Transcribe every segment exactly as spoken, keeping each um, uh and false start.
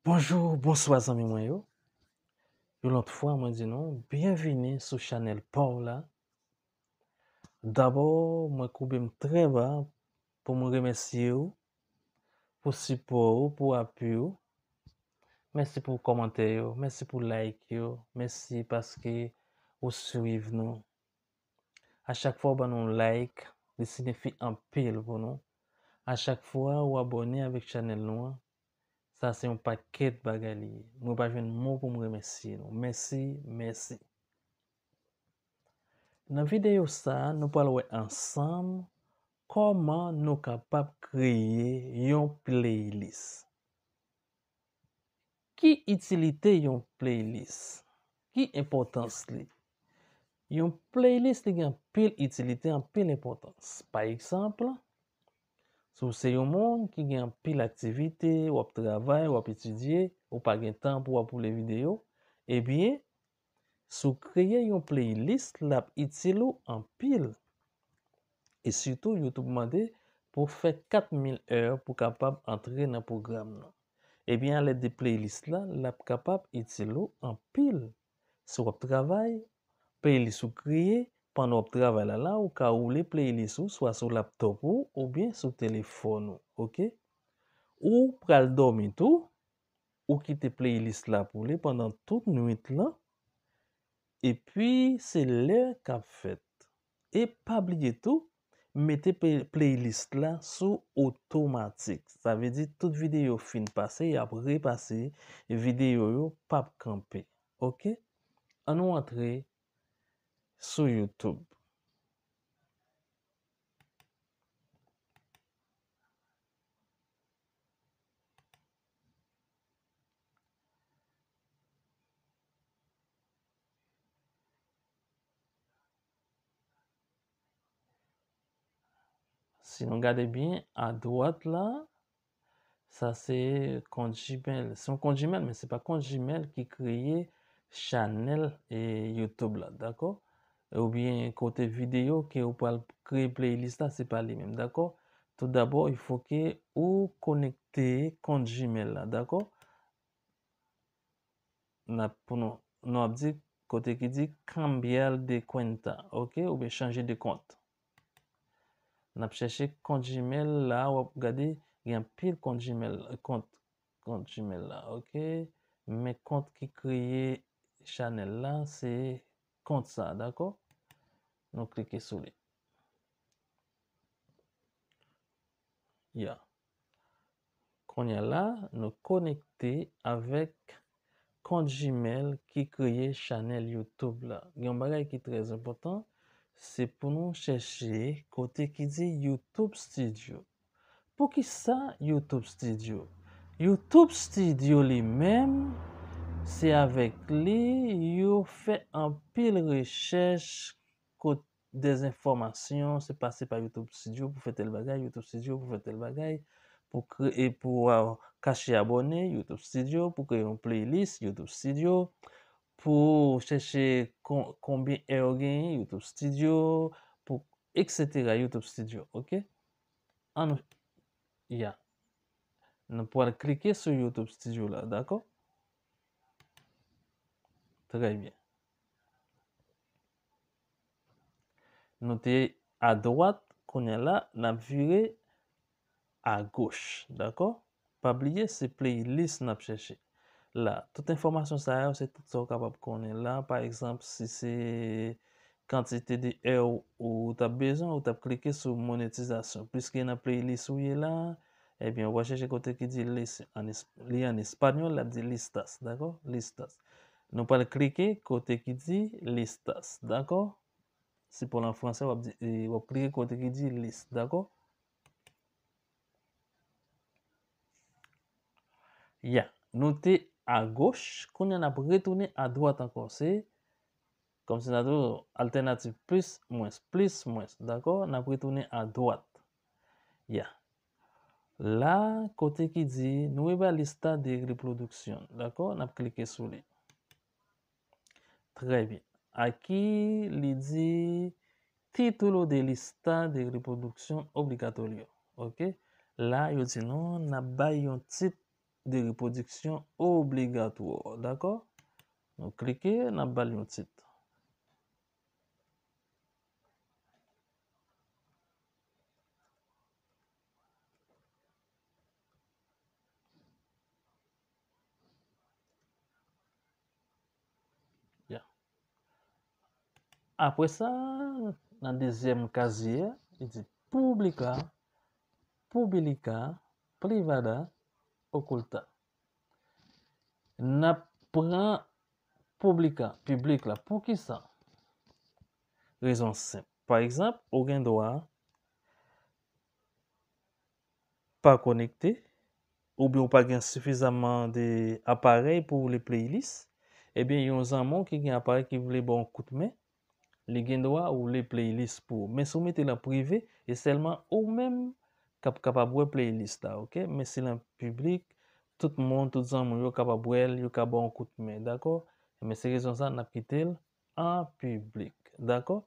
Bonjou, bonswa zanmi mwen yo. Yon lòt fwa, mwen di nou, byenvini sou chanèl pa w la. Dabò, mwen koube m trè ba pou mwen remèsye w pou sipò w, pou apui w. Mèsi pou kòmantè yo, mèsi pou like yo, mèsi paske ou swiv nou. A chak fwa w ban nou like, li siyifi anpil pou nou. A chak fwa w abòne avèk chanèl nou an, sa se yon pakèt bagay li ye. Mwen pa jwenn mo pou m remèsye nou. Mèsi, mèsi. Nan videyo sa a, nou pral wè ansanm kòman nou kapab kreye yon playlist. Ki itilite yon playlist? Ki enpòtans li? Yon playlist li gen anpil itilite, anpil enpòtans. Pa egzanp, si w se yon moun ki gen anpil aktivite, w ap travay, w ap etidye, ou pa gen tan pou w ap woule videyo, ebyen, si w kreye yon playlist, l ap itil ou anpil. E sitou, YouTube mande pou w fè kat mil è pou w kapab antre nan pwogram nan. Ebyen, alèd de playlist la, l ap kapab itil ou anpil. Si w ap travay, playlist ou kreye, pandan w ap travay la, la, ou ka woule playlist ou, swa sou laptop ou, oubyen sou telefòn ou, oke? Ou pral dòmi tou, ou kite playlist la pou li pandan tout nwit lan, epi se lè k ap fèt. E pa bliye tou, mete pe-, playlist la sou otomatik. Sa vle di tout videyo fin pase, y ap repase, videyo yo p ap kanpe. Oke? Ann nou antre sou YouTube. Si nou gade byen, adwat la, sa se kont Gmail. Se yon kont Gmail, men se pa kont Gmail ki kreye chanèl e YouTube la, dakò? Oubyen kote videyo ke ou pral kreye playlist la, se pa li menm, dakò? Tout dabò, il faut que ou konekte kont Gmail la, dakò? N ap, pou nou, nou ap di kote ki di cambiar de cuenta, oke? Oubyen chanje de kont. N ap chèche kont Gmail la, w ap gade, gen anpil kont Gmail, kont, kont Gmail la, oke? Men kont ki kreye chanèl la, se kont sa, dakò? Nou klike sou li. Ya. Kounye a la, nou konekte avèk kont Gmail ki kreye chanèl YouTube la. Gen yon bagay ki trè enpòtan, se pou nou chèche kote ki di YouTube Studio. Poukisa YouTube Studio? YouTube Studio li menm, se avèk li yo fè anpil rechèch kot dèzenfòmasyon, se pase pa YouTube Studio pou fè tèl bagay, YouTube Studio pou fè tèl bagay, pou kreye, pou, a, kache abòne, YouTube Studio, pou kreye yon playlist, YouTube Studio, pou chèche kon-, konbyen è w genyen, YouTube Studio, pou, et cetera, YouTube Studio, oke? Ann, ya. Nou pral klike sou YouTube Studio la, dakò? Trè byen. Nou te adwat, kounye a la, n ap vire agoch, dakò? Pa bliye, se playlist n ap chèche. La, tout enfòmasyon sa yo, se tout sa w kapab konnen la. Pa egzanp, si se kantite de è ou, ou t ap bezwen, ou t ap klike sou monetizasyon. Piske nan playlist ou ye la, ebyen, ou va chèche kote ki di lis-, an es-, li an espanyòl, l ap di listas, dakò? Listas. Nou pral klike kote ki di listas, dakò? Si pou l an fransè, w ap di, e, w ap klike kote ki di lis, dakò? Ya, nou te agoch, kounye a n ap retounen adwat ankò. Se kòmsi n ap di altènativ plis, mwens, plis, mwens, dakò? N ap retounen adwat. Ya. La, kote ki di nueva lista de reproducción, dakò? N ap klike sou li. Trè byen. Aki li di título de lista de reproducción obligatorio. Oke? La, yo di nou, n ap bay yon tit de repwodiksyon obligatwa, dakò? Nou klike, n ap ba l yon tit. Ya. Apre sa, nan dezyèm kazye a, li di publica, publica, privada, oculta. N ap pran publica, piblik la. Poukisa? Rezon senp. Pa egzanp, ou gen dwa pa konekte, oubyen ou pa gen sifizaman de aparèy pou w li playlist, ebyen, yon zanmi w ki gen aparèy ki vle ba w yon kout men, li gen dwa ou li playlist pou ou. Men si w mete l an prive, e sèlman ou menm k ap kapab wè playlist la, oke? Men si l an piblik, tout moun, tout zanmi w yo kapab wè l, yo ka ba w yon kout men, dakò? Men se rezon sa n ap kite l an piblik, dakò?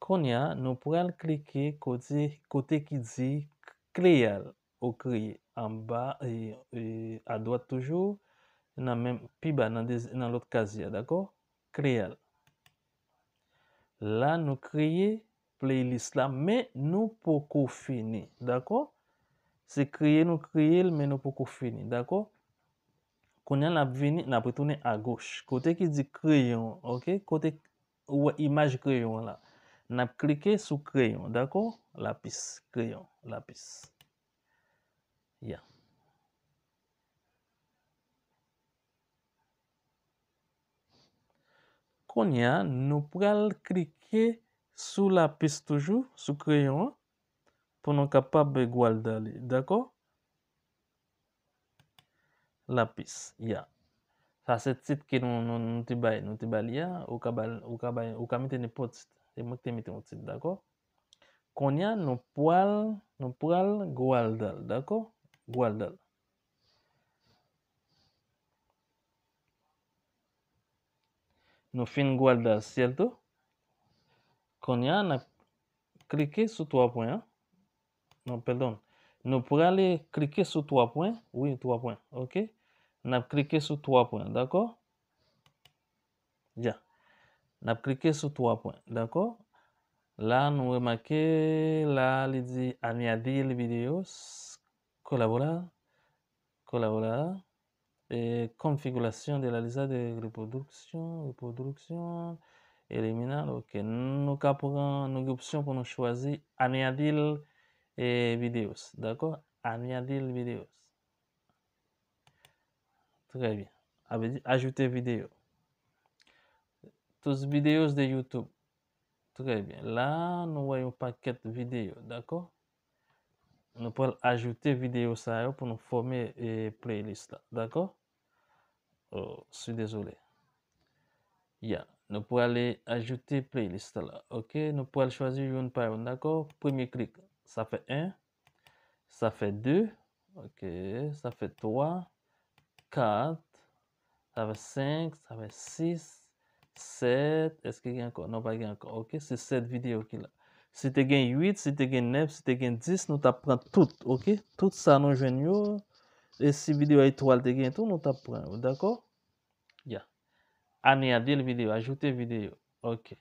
Kounye a, nou pral klike kote, kote ki di crear ou kreye anba, e, e, adwat toujou, nan menm, pi ba, nan dezi-, nan lòt kazye a, dakò? Crear. La, nou kreye playlist la, men nou poko fini, dakò? Se kreye nou kreye l, men nou poko fini, dakò? Kounye a, n ap vini, n ap retounen agoch. Kote ki di kreyon, oke? Kote ou wè imaj kreyon an la. N ap klike sou kreyon, dakò? Lapis, kreyon, lapis. Ya. Kounye a, nou pral klike sou lapis toujou, sou kreyon an, pou nou kapab guarda li, dakò? Lapis, ya. Sa se tit ke nou, nou, nou te bay, nou te ba li a, ou ka ba l, ou ka bay, ou ka mete nenpòt tit. Se mwen ki te mete yon tit, dakò? Kounye a, nou pral, nou pral guarda l, dakò? Guarda l. Nou fin guarda l, cierto? Kounye a, n ap klike sou twa pwen an. Non, pèdon. Nou prale klike sou twa pwen. Wi, twa pwen. Oke. N ap klike sou twa pwen, dakò? Ya. N ap klike sou twa pwen, dakò? La, nou remake, la, li di añadir videos, kolabora, kolabora, e, configuración de la lista de reproducción, reproducción, eliminar, oke. Nou ka pran, nou gen opsyon pou nou chwazi añadir, e, videos, dakò? Añadir videos. Très bien. Sa vle di ajoute videyo. Tus videos de YouTube. Très bien. La, nou wè yon pakèt videyo, dakò? Nou pral ajoute videyo sa yo pou nou fòme, e, playlist la, dakò? Oh, je suis désolé. Ya, nou prale ajoute playlist la. Oke, nou pral chwazi youn pa youn, dakò? Premye klik, sa fè en. Sa fè de. Oke, sa fè twa, kat, sa fè senk, sa fè sis, sèt. Èske gen ankò? Non, pa gen ankò. Oke, se sèt videyo ki la. Si te gen uit, si te gen nèf, si te gen dis, nou t ap pran tout, oke? Tout sa nou jwenn yo, e si videyo a etwal te gen tou, nou t ap pran yo, dakò? Ya. Añadir video, ajoute videyo. Oke.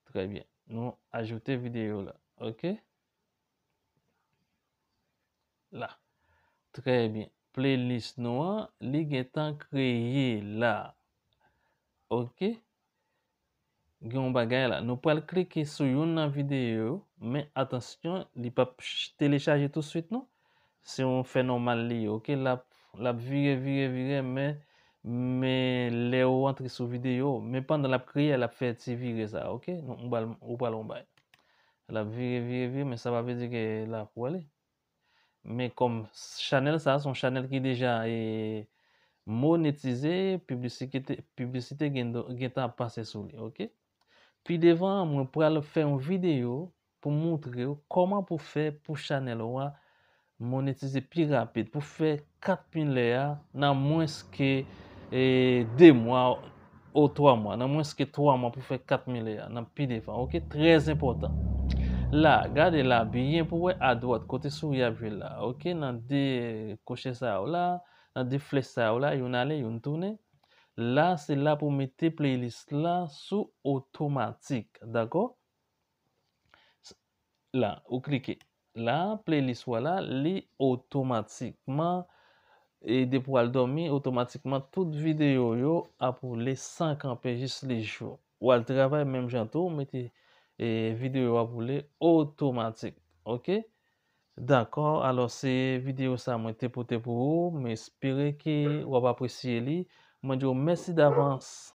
Très bien. Nou ajoute videyo la. Oke. La. Très bien. Playlist nou an, li gentan kreye la. Oke. Gen yon bagay la. Nou pral klike sou youn nan videyo yo, men atansyon, li p ap ch-, telechaje touswit non. Se yon fè nòmal li ye, oke? L ap, l ap vire, vire, vire, men, men lè ou antre sou videyo, men pandan l ap kreye, l ap fè ti vire sa, oke? Nou, ou pral, ou pral wè yon bagay. L ap vire, vire, vire, men sa pa vle di ke l ap wè li. Men kòm chanèl sa, se yon chanèl ki deja, e, monetize, piblisite, piblisite gen, gentan ap pase sou li, oke? Pi devan, mwen pral fè yon videyo pou montre w kòman pou fè pou chanèl ou a monetize pi rapid, pou fè kat mil lè a nan mwens ke, e, de mwa ou twa mwa, nan mwens ke twa mwa pou fè kat mil lè a, nan pi devan, oke? Trè enpòtan. La, gade la byen pou wè adwat, kote souri ap jwe la, oke? Nan de koche sa yo la, nan de flèch sa yo la, youn ale, youn tounen. La, se la pou mete playlist la sou otomatik, dakò? La, ou klike. La, playlist ou a la, li otomatikman, e depi w al dòmi, otomatikman, tout videyo yo ap woule san kanpe jis li jou. W al travay menm jan tou, ou mete e, videyo yo ap woule otomatik. Oke? Dakò, alò se videyo sa mwen te pote pou ou. Mwen espere ke w ap apresye li. Mwen di w mèsi davans